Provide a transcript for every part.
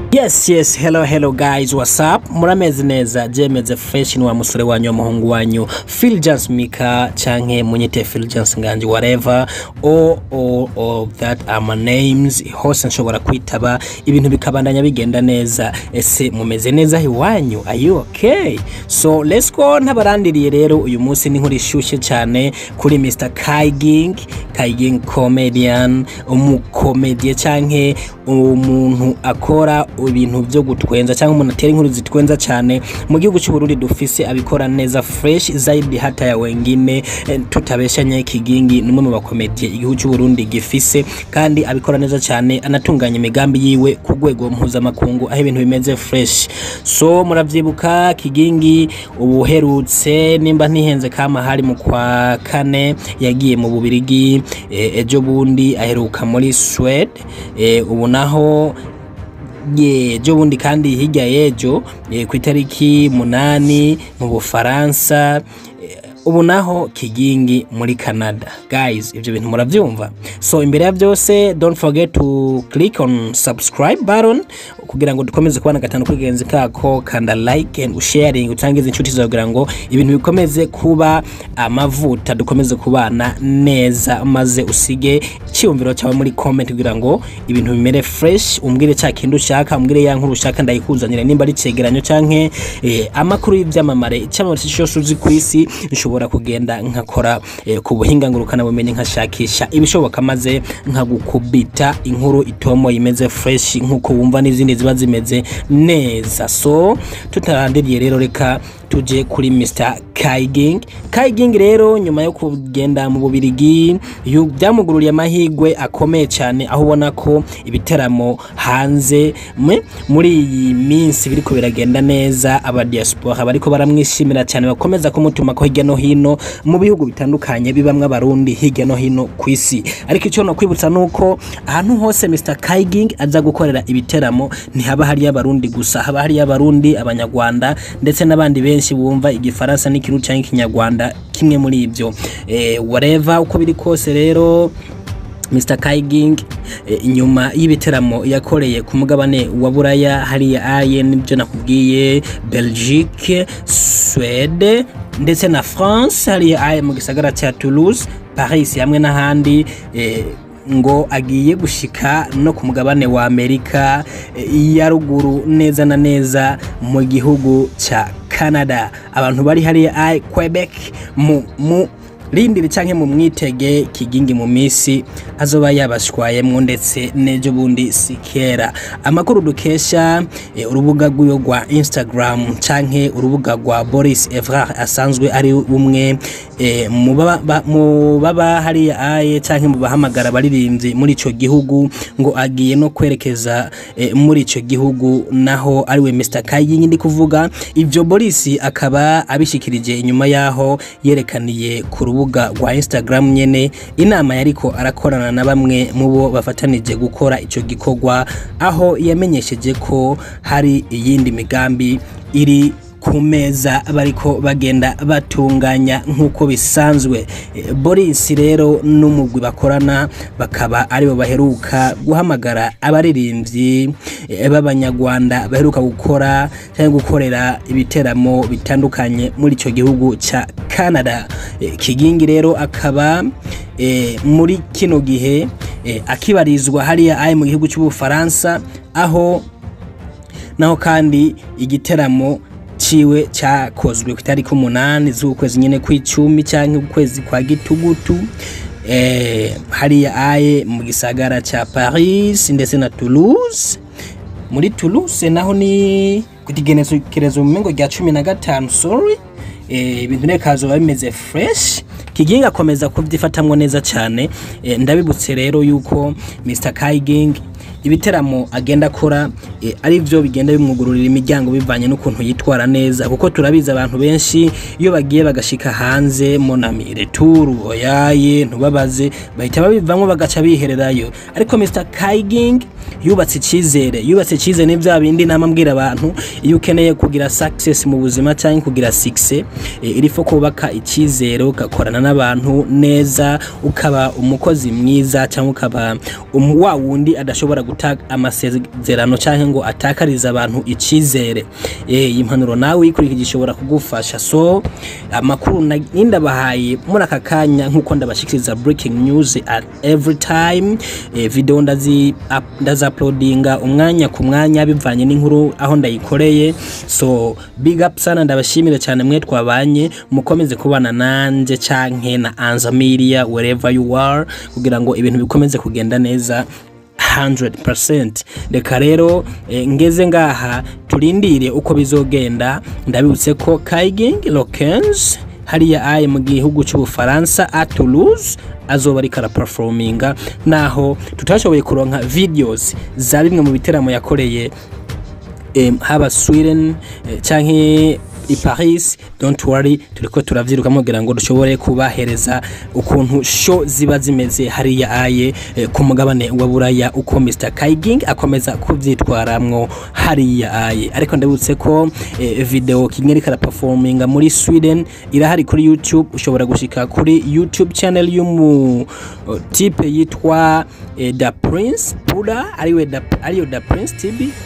Yes, hello, hello guys, what's up? Murameze neza? Jemeze fresh. Ni wa musore wanyu, umuhungu wanyu, Philgence Mika, canke munyite Philgence Nganji, whatever, all of that are my names. Hose nshobora kwitaba, ibintu bikabandanya bigenda neza. Ese mumeze neza iwanyu? Are you okay? So let's go, ntabarandiriye rero. Uyu munsi ni inkuru ishushe cyane kuri Mr. Kigingi, Kigingi comedian, umukomedie canke umuntu akora ibintu byo gutwenza, cyangwa umuntu atera inkuru zitwenza cyane mu gihugu cy'u Burundi. Dufise abikora neza fresh zaidi hata ya wengine. Tutabeshanye, Kigingi ni umwe mu bakomedie igihugu cy'u Burundi gifise, kandi abikora neza cyane, anatunganya imigambi yiwe ku rwego mpuzamakungu, aho ibintu bimeze fresh. So muravyibuka Kigingi ubuherutse, nimba ntihenze, kama hari mu kwa kane yagiye mu Bubirigi, ejo bundi aheruka muri Swede, ubu naho ejo bundi kandi hirya y'ejo, ku itariki 8 mu Bufaransa, ubu naho Kigingi muri Canada. Guys, ibyo bintu muravyumva? So imbere ya byose, don't forget to click on subscribe button kugira ngo dukomeze kubana gatanu kwigenzi kako. Kanda like and sharing, utangize inshuti zawe kugira ngo ibintu bikomeze kuba amavuta, dukomeze kubana neza, maze usige icyumviro cyawe muri comment kugira ngo ibintu bimere fresh. Umbwire cya kintu ushaka, umbwire ya nkuru ushaka, ndayikuzanira, nimba ari cegeranyo canke amakuru y'ivyamamare, icyamamare cyose uzi ku isi, nshobora kugenda nkakora ku buhinga ngurukana bumenyi, nkashakisha ibishoboka, maze nkagukubita inkuru itomo imeze fresh nkuko wumva n'izindi ziba zimeze neza. So tutarandiriye rero, reka tuje kuri Mr Kigingi. Kigingi rero, nyuma yo kugenda mu Bubirigi, byamugururiye amahirwe akomeye cyane, aho ubona ko ibiteramo hanze muri iyi minsi biriko biragenda neza. Aba diaspora bariko baramwishimira cyane, bakomeza kumutuma ko hirya no hino mu bihugu bitandukanye bibamwe Abarundi hirya no hino ku isi. Ariko icyo no kwibutsa nuko ahantu hose Mr Kigingi aza gukorera ibiteramo, ntihaba hari Abarundi gusa, haba hari Abarundi, Abanyarwanda ndetse n'abandi benshi bumva Igifaransa n'Ikirundi cyangwa Ikinyarwanda, kimwe muri ibyo, whatever. Uko biri kose rero, Mr Kigingi, inyuma y'ibiteramo yakoreye ku mugabane wa Buraya hariya aye nibyo nakubwiye, Belgique, Suède ndetse na France, hariya aye mu gisagara cya Toulouse, Paris hamwe n'ahandi, ngo agiye gushika no ku mugabane wa Amerika ya ruguru, neza na neza mu gihugu cya Canada. Abantu bari hariya aye Quebec, mu rindiri canke mu mwitege Kigingi mu misi azoba yabashwayemwo, ndetse n'ejo bundi si kera. Amakuru dukesha urubuga rwiwe rwa Instagram canke urubuga rwa Boris Evrard, asanzwe ari umwe mu baba hariya aye canke mu bahamagara abaririmbyi muri ico gihugu, ngo agiye no kwerekeza muri ico gihugu naho, ariwe Mr Kigingi ndi kuvuga. Ivyo Boris akaba abishikirije inyuma yaho yerekaniye ku rubuga rwa Instagram nyene inama yariko arakorana na bamwe mu bo bafatanije gukora ico gikorwa, aho yamenyesheje ko hari iyindi migambi iri ku meza bariko bagenda batunganya nk'uko bisanzwe. Boris rero n'umugwi bakorana bakaba aribo baheruka guhamagara abaririmbyi b'Abanyarwanda baheruka gukora cyangwa gukorera ibiteramo bitandukanye muri ico gihugu ca Canada. Kigingi rero akaba muri kino gihe akibarizwa hariya ari mu gihugu cy'Ubufaransa, aho naho kandi igiteramo ciwe cyakozwe ku itariki 8 z'ukwezi nyene kw'icumi canke ukwezi kwa gitugutu, hariya aye mu gisagara ca Paris ndetse na Toulouse. Muri Toulouse naho ni ku kigenekerezo mu mengo rya 15. Sorry, ibintu reka bizoba bimeze fresh. Kigingi akomeza kubyifatamwo neza cyane. Ndabibutse rero yuko Mr Kigingi ibiteramo agenda akora ari byo bigenda bimwugururira imiryango bivanye n'ukuntu yitwara neza, kuko turabizi abantu benshi iyo bagiye bagashika hanze, mon ami, retour oyaye ntubabaze, bahita babivamwo bagaca bihererayo. Ariko Mr Kigingi yubatse icizere, yubatse icizere. Ni bya bindi nama mbwira abantu: iyo ukeneye kugira success mu buzima cyangwa kugira success, il faut kubaka icizere, ugakorana n'abantu neza, ukaba umukozi mwiza cyangwa ukaba wa wundi adashobora guta amasezerano cyangwa canke ngo atakarize abantu icizere. Iyi mpanuro nawe uyikurikije ishobora kugufasha. So amakuru nindabahaye muri aka kanya, nkuko ndabashikiriza breaking news at every time, video ndazi uploadinga umwanya ku mwanya bivanye n'inkuru aho ndayikoreye. So big up sana, ndabashimire cyane mwe twabanye, mukomeze kubana nanje canke na Anza Media wherever you are, kugira ngo ibintu bikomeze kugenda neza 100%. Reka rero ngeze ngaha, turindire uko bizogenda. Ndabibutse ko Kigingi le 15 hariya aye mu gihugu cy'Ubufaransa a Toulouse azoba ariko araperforminga, naho tutashoboye kuronka videos za bimwe mu biteramo yakoreye haba Sweden canke i Paris. Don't worry, turiko turavyiruka kugira ngo dushobore kubahereza ukuntu show ziba zimeze hariya aye ku mugabane wa Buraya, uko Mr Kigingi akomeza kuvyitwaramwo hariya aye. Ariko ndabutse ko video Kigingi ariko araperforminga muri Sweden irahari kuri YouTube. Ushobora gushika kuri YouTube channel y'umu type yitwa Da Prince Pula, ariwe da, ariyo Da Prince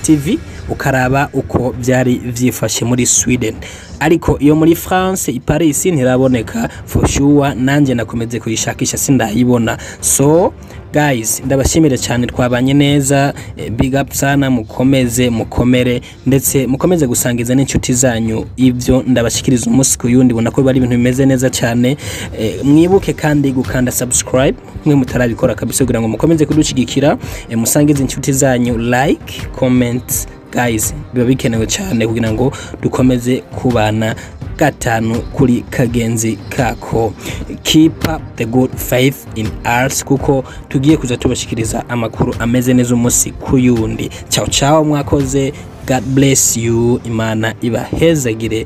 TV, ukaraba uko byari vyifashe muri Sweden. Ariko iyo muri France i Paris ntiraboneka for sure, nanje nakomeze kuyishakisha sindayibona. So guys, ndabashimire cyane, twabanye neza, big up sana, mukomeze mukomere, ndetse mukomeze gusangiza n'inshuti zanyu ibyo ndabashikiriza umunsi ku yundi. Ubona ko bari ibintu bimeze neza cyane. Mwibuke kandi gukanda subscribe mwe mutarabikora kabisa, kugira ngo mukomeze kudushigikira, musangize inshuti zanyu, like, comment. Guys, biba bikenewe cyane kugira ngo dukomeze kubana gatanu kuri kagenzi kako. Keep up the good faith in us, kuko tugiye kuza tubashikiriza amakuru ameze neza umunsi ku yundi. Ciao ciao, mwakoze, God bless you, Imana ibahezagire.